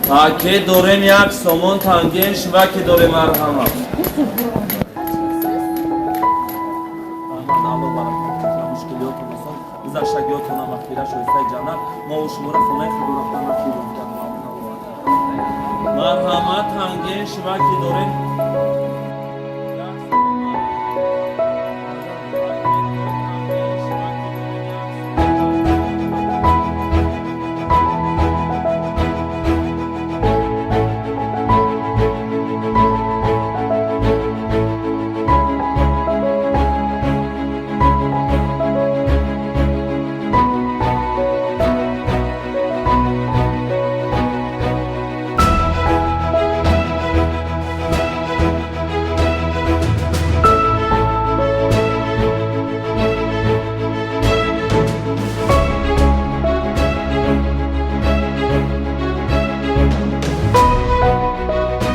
Пакет дорем як сомон танген шиваки дорем марҳамат. Гузаштагиётона мағфира шоистаи ҷаннат, мо шуморо хонаи худо рафтан насиб. Марҳамат, танген шиваки дорем.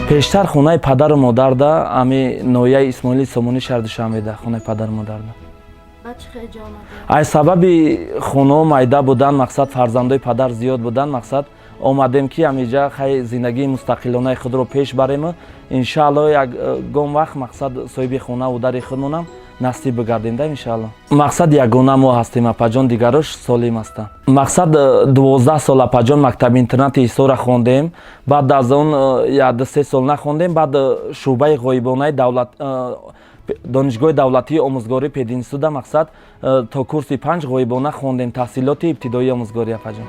Пештар хонаи падару модарда, ами ноҳияи Исмоили Сомонӣ, шаҳри Душанбеда, хонаи падару модарда. Аз сабаби хонао майда будан, мақсад, фарзандои падар зиёд будан, мақсад, омадем ки ҳамиҷа хай зиндагии мустақилонаи худро пеш барему, иншаалло, ягон вақт, мақсад, соҳиби хонаву дари худмонам насиб бигардем да, иншаалло. Мақсад, ягона мо ҳастем, апаҷон, дигарош солим ҳастанд. Мақсад, 12 сол, апаҷон, мактаби интернати Ҳисора хондем, баъд аз он 1-3 сол нахондем, баъд шӯъбаи ғоибонаи давлат Донишгоҳи давлатии омӯзгории пединституда, мақсад, то курси 5 ғоибона хондем таҳсилоти ибтидоии омӯзгорӣ, апаҷон.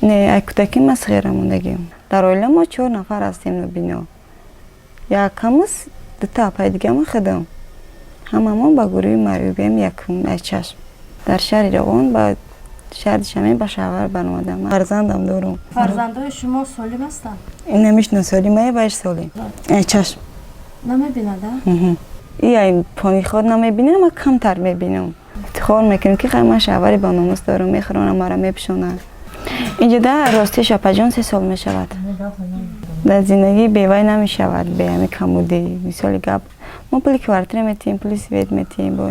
Не, ай кӯдакӣ ман сағира мондагим. Дар оила мо чор нафар ҳастем нобино. Якамиз, дута апаи дигама, худам. Ҳамамон ба гурӯҳи маъюбиям якум аз чашм. Дар шаҳри Роғон ба шаҳри Душанбе ба шавҳар баромадам. Фарзандам дорум. Фарзандои шумо солим ҳастанд? Намешна солимае, вайш солим. Ай чашм. Намебинад? И ай пониход намебинам, ма камтар мебинам. Ифтихор мекунем, ки хай ман шавҳари бономус дорам, мехӯронам, мара мепӯшонад. Инҷода ростиш, апаҷон, 3 сол мешавад. Дар зиндагӣ бевай намешавад, бе ҳами камудӣ. Мисоли гап, мо пули квартира метиҳем, пули свет метиҳем, бо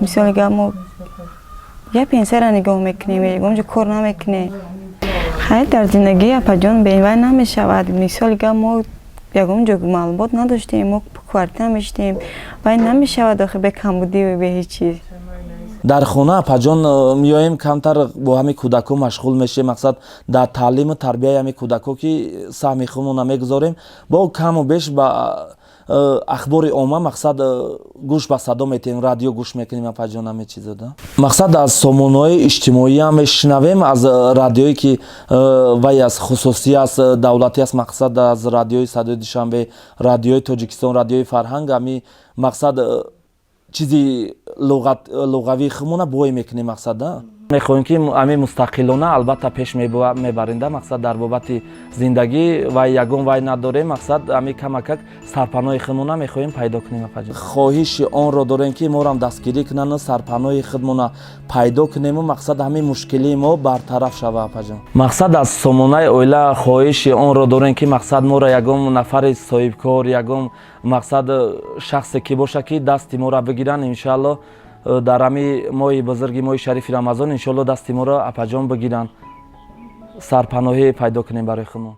мисоли гап, мо як пенсияра нигоҳ мекунем, ягонҷо кор намекунем. Хайр, дар зиндагӣ, апаҷон, бевай намешавад. Мисоли гап, мо ягон ҷо маълумот надоштем, мо квартира мешидем, вай намешавад охи бе камудӣ, бе ҳеҷ чиз. Дар хона, апаҷон, меоем, камтар бо ҳамин кӯдакҳо машғул мешем, мақсад, дар таълиму тарбияи ҳамин кӯдакҳо ки саҳми худмона мегузорем, бо каму беш ба ахбори омма, мақсад, гӯш ба садо метиҳем, радио гӯш мекунем, апаҷон, ҳамин чизода. Мақсад, аз сомонаҳои иҷтимоиам мешунавем, аз радиое ки вай аз хусусӣ аст, давлатӣ аст, мақсад, аз радиои Садои Душанбе, Радиои Тоҷикистон, Радиои Фарҳанг, ҳами, мақсад, чизи луғавии худмона бой мекунем. Мақсад, мехоҳем ки ҳамин мустақилона албатта пеш мебарем да, мақсад, дар бобати зиндагӣ вай ягон вай надорем, мақсад, ҳамин камакак сарпаноҳи худмона мехоҳем пайдо кунем, апаҷон. Хоҳиши онро дорем, ки морам дастгирӣ кунанду сарпаноҳи худмона пайдо кунему, мақсад, ҳамин мушкилии мо бартараф шава, апаҷон. Мақсад, аз сомонаи оила хоҳиши онро дорем, ки, мақсад, моро ягон нафари соҳибкор, ягон, мақсад, шахсе ки боша, ки дасти моро бигиранд, иншаалло, дар ҳами моҳи бузурги, моҳи шарифи Рамазон, иншоалло, дасти моро, апаҷон, бигиранд, сарпаноҳӣ пайдо кунем барои худмон.